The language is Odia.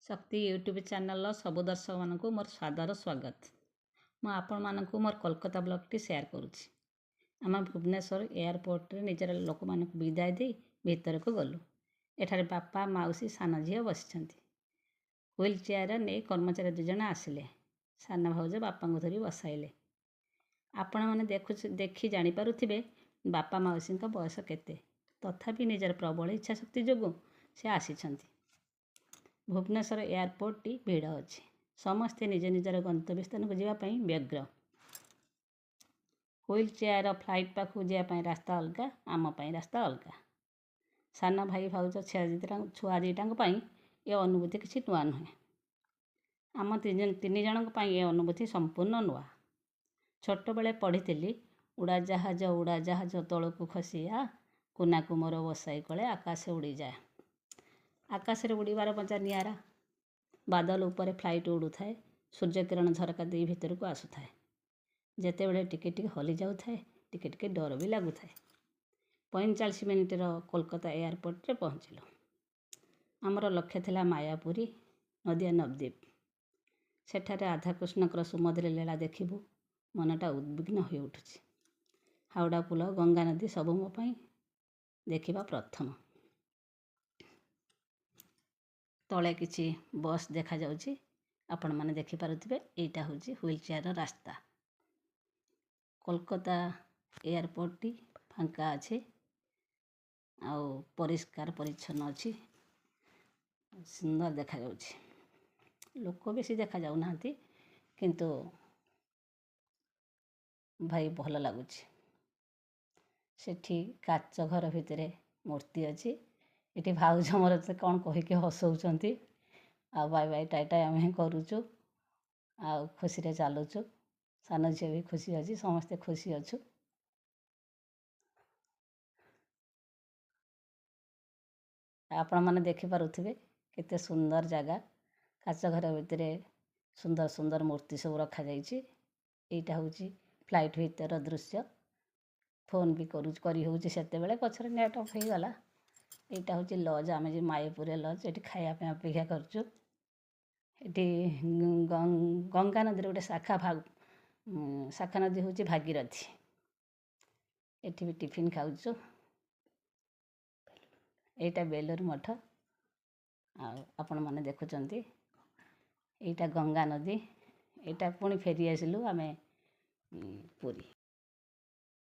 ଶକ୍ତି ୟୁଟ୍ୟୁବ୍ ଚ୍ୟାନେଲ୍ର ସବୁ ଦର୍ଶକମାନଙ୍କୁ ମୋର ସାଦର ସ୍ୱାଗତ। ମୁଁ ଆପଣମାନଙ୍କୁ ମୋର କୋଲକାତା ବ୍ଲଗ୍ଟି ସେୟାର କରୁଛି। ଆମେ ଭୁବନେଶ୍ୱର ଏୟାରପୋର୍ଟରେ ନିଜର ଲୋକମାନଙ୍କୁ ବିଦାୟ ଦେଇ ଭିତରକୁ ଗଲୁ। ଏଠାରେ ବାପା, ମାଉସୀ, ସାନ ଝିଅ ବସିଛନ୍ତି। ହ୍ୱିଲ୍ ଚେୟାର ନେଇ କର୍ମଚାରୀ ଦୁଇଜଣ ଆସିଲେ। ସାନ ଭାଉଜ ବାପାଙ୍କୁ ଧରି ବସାଇଲେ। ଆପଣମାନେ ଦେଖି ଜାଣିପାରୁଥିବେ ବାପା ମାଉସୀଙ୍କ ବୟସ କେତେ। ତଥାପି ନିଜର ପ୍ରବଳ ଇଚ୍ଛାଶକ୍ତି ଯୋଗୁଁ ସେ ଆସିଛନ୍ତି। ଭୁବନେଶ୍ୱର ଏୟାରପୋର୍ଟଟି ଭିଡ଼ ଅଛି। ସମସ୍ତେ ନିଜ ନିଜର ଗନ୍ତବ୍ୟ ସ୍ଥାନକୁ ଯିବା ପାଇଁ ବ୍ୟଗ୍ର। ହ୍ୱିଲ୍ ଚେୟାର ଫ୍ଲାଇଟ୍ ପାଖକୁ ଯିବା ପାଇଁ ରାସ୍ତା ଅଲଗା, ଆମ ପାଇଁ ରାସ୍ତା ଅଲଗା। ସାନ ଭାଇ, ଭାଉଜ, ଛୁଆ ଦୁଇଟାଙ୍କ ପାଇଁ ଏ ଅନୁଭୂତି କିଛି ନୂଆ ନୁହେଁ। ଆମ ତିନି ଜଣଙ୍କ ପାଇଁ ଏ ଅନୁଭୂତି ସମ୍ପୂର୍ଣ୍ଣ ନୂଆ। ଛୋଟବେଳେ ପଢ଼ିଥିଲି, ଉଡ଼ାଜାହାଜ ଉଡ଼ାଜାହାଜ ତଳକୁ ଖସିଆ, କୁନାକୁ ମୋର ବସାଇ କୋଳେ ଆକାଶେ ଉଡ଼ିଯାଏ। ଆକାଶରେ ଉଡ଼ିବାର ମଜା ନିଆରା। ବାଦଲ ଉପରେ ଫ୍ଲାଇଟ୍ ଉଡ଼ୁଥାଏ, ସୂର୍ଯ୍ୟକିରଣ ଝରକା ଦେଇ ଭିତରକୁ ଆସୁଥାଏ। ଯେତେବେଳେ ଟିକେ ଟିକେ ହଲି ଯାଉଥାଏ, ଟିକେ ଟିକେ ଡର ବି ଲାଗୁଥାଏ। 45 ମିନିଟ୍ର କୋଲକାତା ଏୟାରପୋର୍ଟରେ ପହଞ୍ଚିଲୁ। ଆମର ଲକ୍ଷ୍ୟ ଥିଲା ମାୟାପୁରୀ, ନଦିଆ ନବଦ୍ୱୀପ। ସେଠାରେ ରାଧାକୃଷ୍ଣଙ୍କର ସୁମଧୁର ଲୀଳା ଦେଖିବୁ। ମନଟା ଉଦ୍ବିଗ୍ନ ହୋଇ ଉଠୁଛି। ହାୱଡ଼ା ପୋଲ, ଗଙ୍ଗା ନଦୀ ସବୁ ମୋ ପାଇଁ ଦେଖିବା ପ୍ରଥମ। ତଳେ କିଛି ବସ୍ ଦେଖାଯାଉଛି, ଆପଣମାନେ ଦେଖିପାରୁଥିବେ। ଏଇଟା ହେଉଛି ହ୍ୱିଲ୍ ଚେୟାର ରାସ୍ତା। କୋଲକାତା ଏୟାରପୋର୍ଟଟି ଫାଙ୍କା ଅଛି ଆଉ ପରିଷ୍କାର ପରିଚ୍ଛନ୍ନ ଅଛି, ସୁନ୍ଦର ଦେଖାଯାଉଛି। ଲୋକ ବେଶୀ ଦେଖାଯାଉନାହାନ୍ତି, କିନ୍ତୁ ଭାଇ ଭଲ ଲାଗୁଛି। ସେଠି କାଚ ଘର ଭିତରେ ମୂର୍ତ୍ତି ଅଛି। ଏଠି ଭାଉଜ ମୋର କ'ଣ କହିକି ହସଉଛନ୍ତି। ଆଉ ବାଇ ବାଇ ଟାଟା ଆମେ କରୁଛୁ ଆଉ ଖୁସିରେ ଚାଲୁଛୁ। ସାନ ଝିଅ ବି ଖୁସି ଅଛି, ସମସ୍ତେ ଖୁସି ଅଛୁ। ଆପଣମାନେ ଦେଖିପାରୁଥିବେ କେତେ ସୁନ୍ଦର ଜାଗା। କାଚ ଘର ଭିତରେ ସୁନ୍ଦର ସୁନ୍ଦର ମୂର୍ତ୍ତି ସବୁ ରଖାଯାଇଛି। ଏଇଟା ହେଉଛି ଫ୍ଲାଇଟ୍ ଭିତର ଦୃଶ୍ୟ। ଫୋନ୍ ବି କରି ହେଉଛି ସେତେବେଳେ, ପଛରେ ନେଟ୍ ଅଫ୍ ହେଇଗଲା। ଏଇଟା ହେଉଛି ଲଜ୍, ଆମେ ଯେଉଁ ମାୟାପୁରରେ ଲଜ୍, ଏଠି ଖାଇବା ପାଇଁ ଅପେକ୍ଷା କରୁଛୁ। ଏଠି ଗଙ୍ଗା ନଦୀର ଗୋଟେ ଶାଖା ନଦୀ ହେଉଛି ଭାଗୀରଥୀ। ଏଠି ବି ଟିଫିନ୍ ଖାଉଛୁ। ଏଇଟା ବେଲୁର ମଠ, ଆଉ ଆପଣମାନେ ଦେଖୁଛନ୍ତି ଏଇଟା ଗଙ୍ଗା ନଦୀ। ଏଇଟା ପୁଣି ଫେରି ଆସିଲୁ ଆମେ ପୁରୀ।